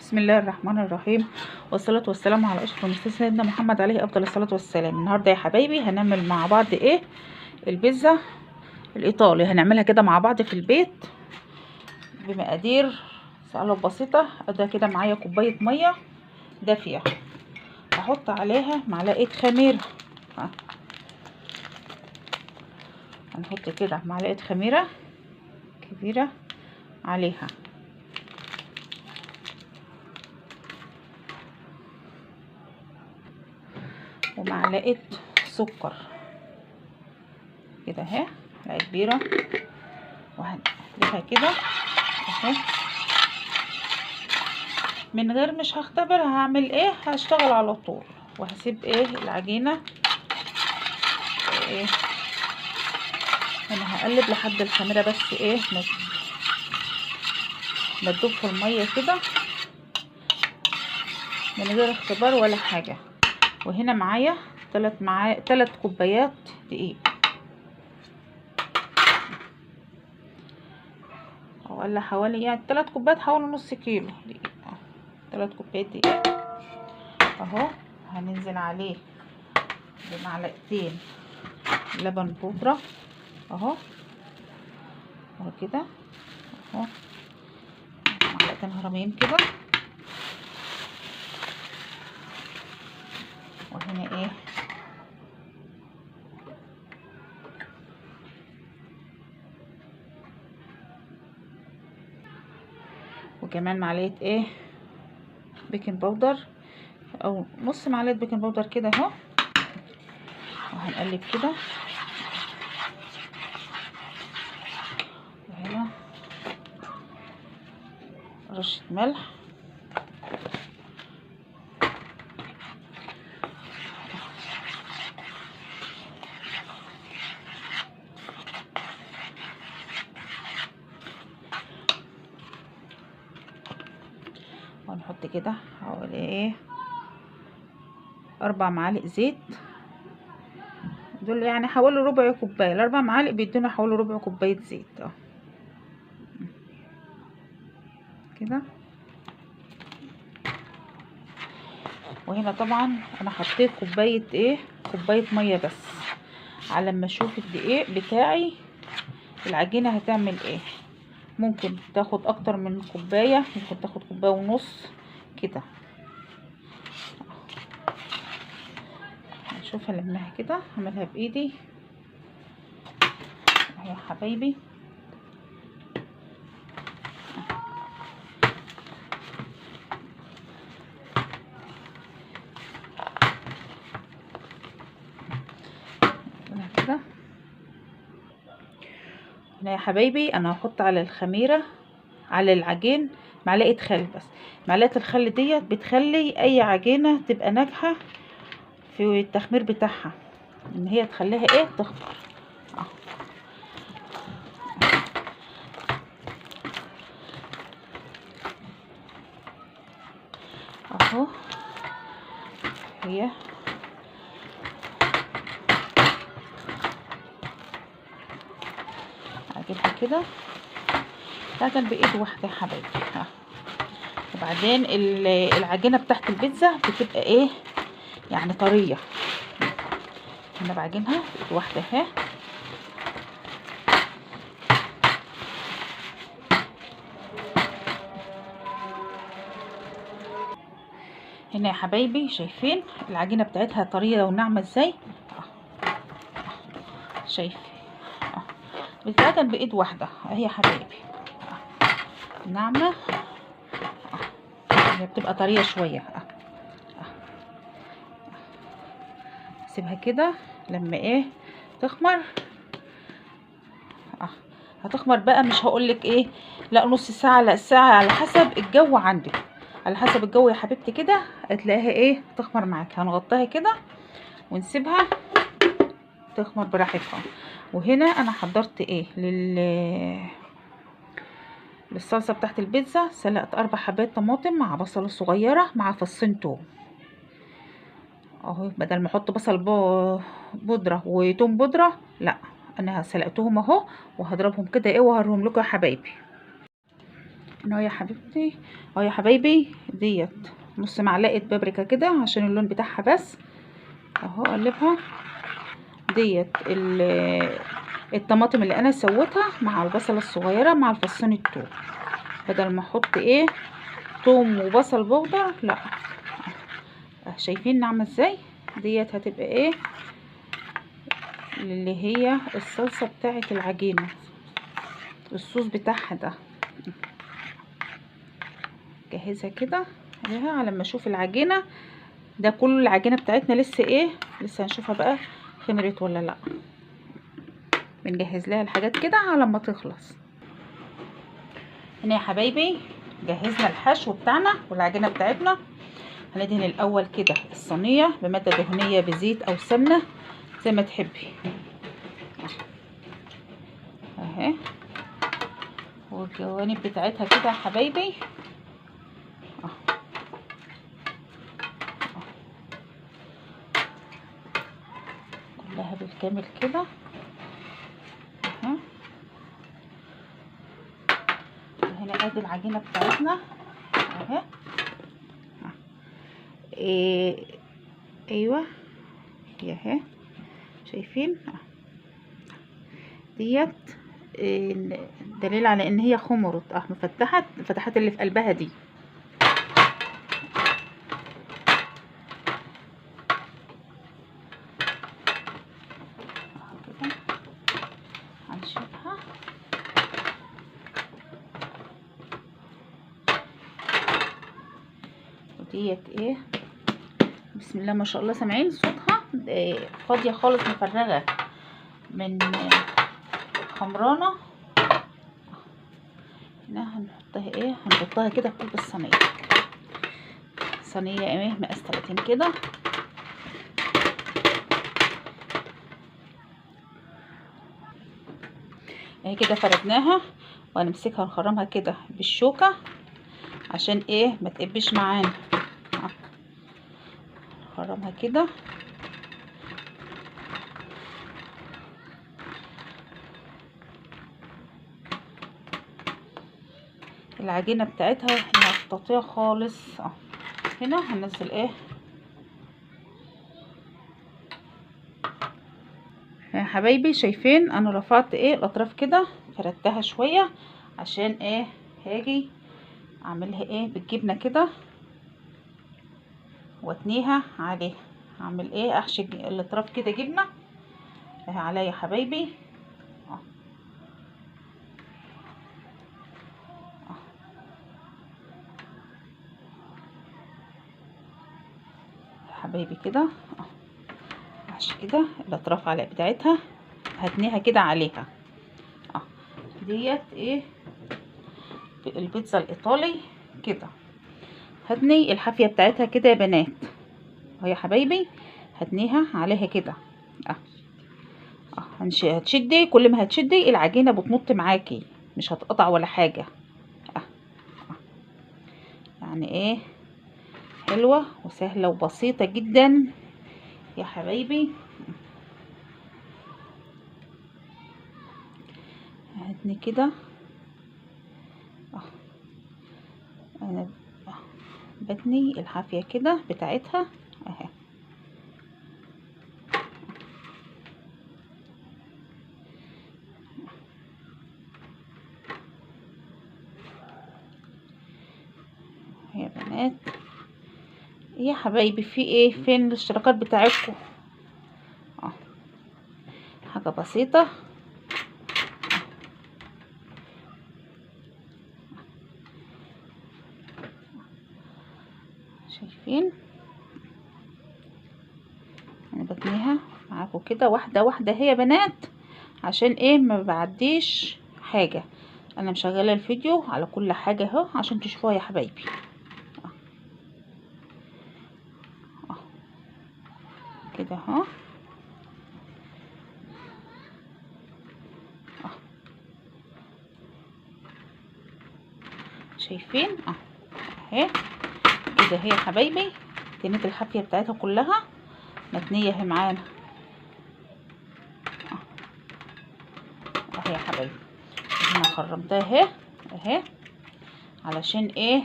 بسم الله الرحمن الرحيم، والصلاة والسلام على أشرف المرسلين سيدنا محمد عليه أفضل الصلاة والسلام. النهاردة يا حبايبي هنعمل مع بعض إيه؟ البيتزا الإيطالي. هنعملها كده مع بعض في البيت بمقادير سهلة وبسيطة. أده كده معايا كوباية مية دافية، هحط عليها معلقة خميرة. هنحط كده معلقة خميرة كبيرة عليها، ومعلقة سكر كده اهي، معلقة كبيرة، وهنقلبها كده اهي من غير مش هختبر. هعمل ايه؟ هشتغل على طول وهسيب ايه العجينة ايه. انا هقلب لحد الخميرة بس ايه ما تدوب في المية كده من غير اختبار ولا حاجة. وهنا معايا 3 كوبايات دقيق، ولا حوالي يعني 3 كوبايات، حوالي نص كيلو دقيق، 3 كوبايات دقيق اهو. هننزل عليه بمعلقتين لبن بودرة اهو، اهو كده اهو، معلقتين هرمين كده. وهنا ايه وكمان معلقه ايه baking powder، او نص معلقه baking powder كده اهو. وهنقلب كده. وهنا رشه ملح، ونحط كده حوالي ايه 4 معالق زيت، دول يعني حوالي ربع كوباية. ال4 معالق بيدونا حوالي ربع كوباية زيت اهو كده. وهنا طبعا انا حطيت كوباية ايه، كوباية مية بس، على ما اشوف الدقيق بتاعي العجينة هتعمل ايه. ممكن تاخد اكتر من كوباية، ممكن تاخد كوباية ونص كده. هنشوفها لمها كده، هعملها بايدي اهي يا حبايبي. كده هنا يا حبايبي انا هحط على الخميره على العجين معلقه خل بس. معلقه الخل ديت بتخلي اي عجينه تبقى ناجحة في التخمير بتاعها، ان هي تخليها ايه تخمر. اهو هي اجيبها كده، تعجن بايد واحدة يا حبايبي. وبعدين العجينة بتاعت البيتزا بتبقى ايه يعني طرية. انا بعجنها بايد واحدة اهي. هنا يا حبايبي شايفين العجينة بتاعتها طرية وناعمه ازاي؟ شايفين بتتعجن بايد واحدة اهي يا حبايبي، ناعمة، هي بتبقى طرية شوية. سيبها كده لما ايه تخمر. هتخمر بقى، مش هقولك ايه لا نص ساعة لا ساعة، على حسب الجو عندك، على حسب الجو يا حبيبتي كده هتلاقيها ايه تخمر معاك. هنغطيها كده ونسيبها تخمر براحتها. وهنا انا حضرت ايه للصلصه بتاعت البيتزا. سلقت 4 حبات طماطم مع بصله صغيرة مع فصين توم اهو. بدل ما احط بصل بودره وتوم بودره، لا انا سلقتهم اهو وهضربهم كده ايه وهرهم لكم يا حبايبي. اهو يا حبيبتي، اهو يا حبايبي ديت نص معلقه بابريكا كده عشان اللون بتاعها بس اهو. اقلبها. ديت الطماطم اللي انا سويتها مع البصله الصغيرة مع الفصين التوم، بدل ما احط ايه توم وبصل بودر، لا. شايفين ناعمة ازاي؟ ديت هتبقى ايه اللي هي الصلصه بتاعه العجينة، الصوص بتاعها ده. جهزها كده عليها على ما اشوف العجينة. ده كل العجينة بتاعتنا لسه ايه، لسه هنشوفها بقى خمرت ولا لا. بنجهز لها الحاجات كده على ما تخلص. هنا يا حبايبي جهزنا الحشو بتاعنا والعجينه بتاعتنا. هندهن الاول كده الصينية بمادة دهنية بزيت او سمنه زي ما تحبي اهي، والجوانب بتاعتها كده يا حبايبي كلها بالكامل كده اهي. وهنا ادي العجينة بتاعتنا اهي. إيه ايوه اهي، شايفين ديت دليل على ان هي خمرت مفتحت، فتحت اللي في قلبها دي. كده هنشوفها. وديت ايه بسم الله ما شاء الله، سامعين صوتها؟ فاضية خالص، مفرغة من خمرانه. هنا هنحطها ايه، هنحطها كده في قلب الصينية. صينية ايه مقاس 30 كده. اهي كده فردناها، وهنمسكها نخرمها كده بالشوكة عشان ايه ما تقبش معانا. نخرمها كده. العجينة بتاعتها مطاطيه خالص. هنا هننزل ايه يا حبايبي؟ شايفين انا رفعت ايه الاطراف كده، فردتها شوية عشان ايه هاجي اعملها ايه بالجبنه كده واتنيها عليها. اعمل ايه، احشي الاطراف كده جبنه اهي عليا يا حبايبي. حبايبي كده احشي كده الاطراف على بتاعتها، هتنيها كده عليها. ديت ايه البيتزا الايطالي كده. هتني الحافيه بتاعتها كده يا بنات اهو يا حبايبي، هتنيها عليها كده. هتشدي، كل ما هتشدي العجينة بتمط معاكي، مش هتقطع ولا حاجة. يعني ايه حلوة وسهلة وبسيطة جدا يا حبايبي. هتني كده. انا بتني الحافيه كده بتاعتها اهي. يا بنات يا حبايبي في ايه، فين الاشتراكات بتاعتكم؟ حاجة بسيطة. شايفين انا بتنيها معاكم كده واحدة واحدة هي يا بنات، عشان ايه ما بعديش حاجة. انا مشغله الفيديو على كل حاجة اهو عشان تشوفوها يا حبايبي. كده اهو. شايفين اهي كده هي يا حبايبي. تنيت الحافيه بتاعتها كلها متنيه اهي معانا اهي يا حبايبي. انا خرمتها اهي اهي. علشان ايه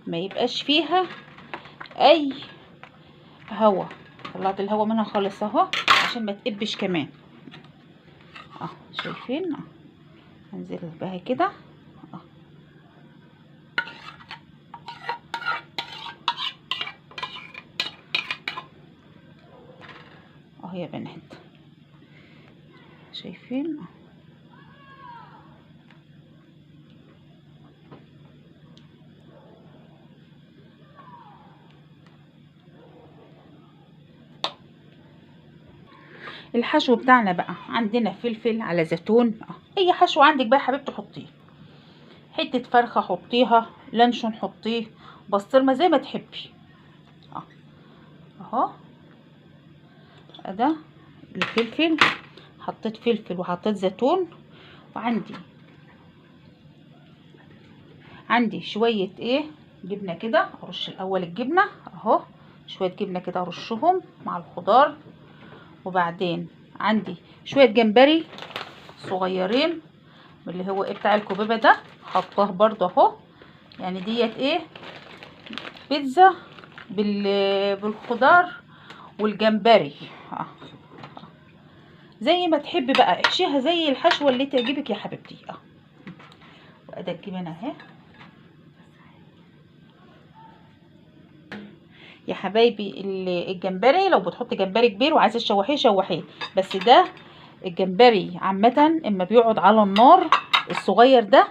ما يبقاش فيها اي هوا. طلعت الهوا منها خالص اهو عشان ما تقبش كمان. شايفين؟ هنزل بها كده. اهو يا بنات، شايفين؟ الحشو بتاعنا بقى عندنا فلفل على زيتون، اي حشو عندك بقى يا حبيبتي حطيه، حتة فرخة حطيها، لانشون حطيه، بسطرمه زي ما تحبي. اهو ده الفلفل، حطيت فلفل وحطيت زيتون، وعندي شوية ايه جبنه كده، ارش الاول الجبنة اهو، شوية جبنه كده ارشهم مع الخضار. وبعدين عندي شوية جمبري صغيرين من اللي هو ايه بتاع الكوبيبه ده، حطاه برده اهو. يعني ديت ايه بيتزا بالخضار والجمبري. زي ما تحبي بقى احشيها زي الحشوه اللي تعجبك يا حبيبتي. وادي الجبنة اهي يا حبايبي. الجمبري لو بتحطي جمبري كبير وعايزه تشوحيه شوحيه، بس ده الجمبري عامة اما بيقعد على النار الصغير ده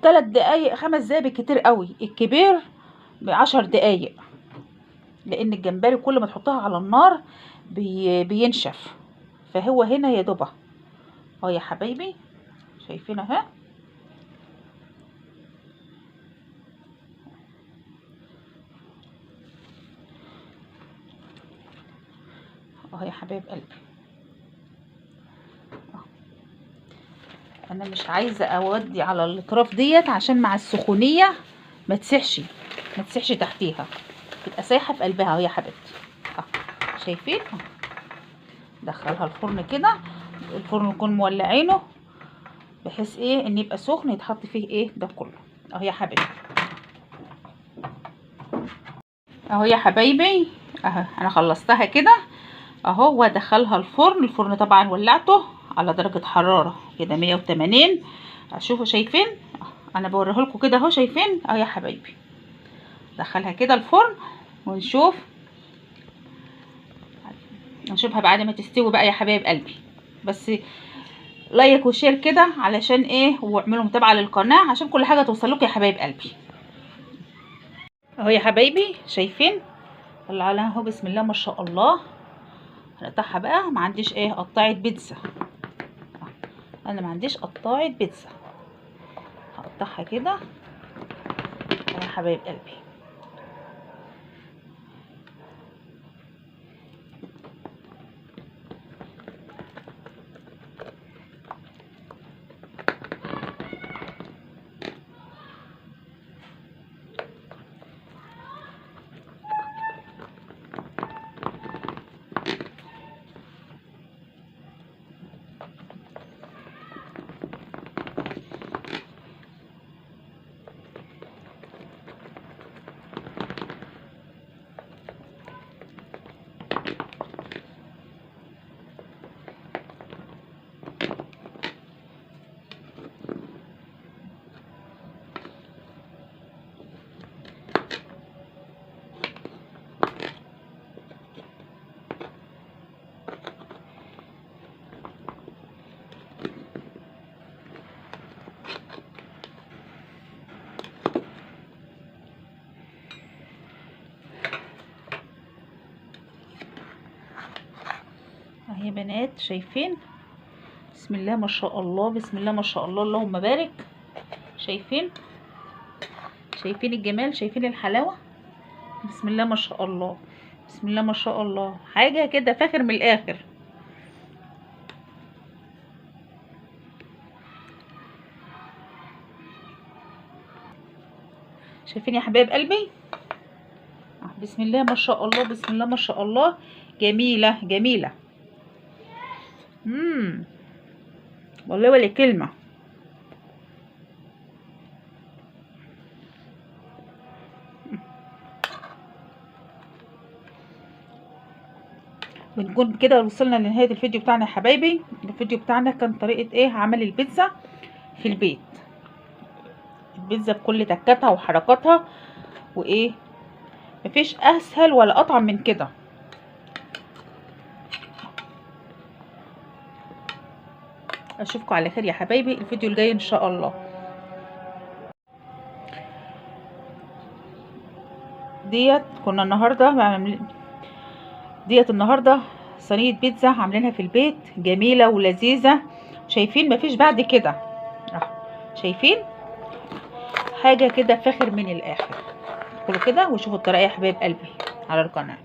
3 دقايق 5 دقايق بالكتير قوي، الكبير 10 دقايق، لان الجمبري كل ما تحطها على النار بينشف. فهو هنا يا دوبه اهو يا حبايبي، شايفين اهي. اهو يا حبايب قلبي. انا مش عايزه اودي على الاطراف ديت عشان مع السخونيه ما تسحش، ما تسحش تحتيها، تبقى سايحه في قلبها اهو يا حبيبتي. شايفين؟ دخلها الفرن كده، الفرن يكون مولعينه بحيث ايه ان يبقى سخن يتحط فيه ايه ده كله اهو يا حبايبي. اهو يا حبايبي اهو انا خلصتها كده اهو، وادخلها الفرن. الفرن طبعا ولعته على درجة حرارة كده 180. شوفوا شايفين؟ انا بوريه لكم كده اهو، شايفين اهو يا حبايبي. دخلها كده الفرن ونشوف، نشوفها بعد ما تستوي بقى يا حبايب قلبي. بس like و share كده علشان ايه، واعملوا متابعة للقناة عشان كل حاجة توصل لكم يا حبايب قلبي. اهو يا حبايبي شايفين؟ طلع لها اهو بسم الله ما شاء الله. هنقطعها بقى، ما عنديش ايه قطاعه بيتزا، انا ما عنديش قطاعه بيتزا، هقطعها كده يا حبايب قلبي. اهي يا بنات شايفين؟ بسم الله ما شاء الله، بسم الله ما شاء الله، اللهم بارك. شايفين؟ شايفين الجمال؟ شايفين الحلاوة؟ بسم الله ما شاء الله، بسم الله ما شاء الله، حاجة كده فاخر من الاخر. شايفين يا حبايب قلبي؟ بسم الله ما شاء الله، بسم الله ما شاء الله، جميلة جميلة. والله ولا كلمة. بنكون كده وصلنا لنهاية الفيديو بتاعنا يا حبايبي. الفيديو بتاعنا كان طريقه ايه عمل البيتزا في البيت، البيتزا بكل تكاتها وحركاتها وايه، مفيش اسهل ولا اطعم من كده. اشوفكم على خير يا حبايبي الفيديو الجاي ان شاء الله. ديت كنا النهارده ديت النهارده صينية بيتزا عاملينها في البيت، جميلة ولذيذه. شايفين مفيش بعد كده، شايفين حاجة كده فاخر من الاخر. كلوا كده وشوفوا الطريقة يا حبايب قلبي على القناة.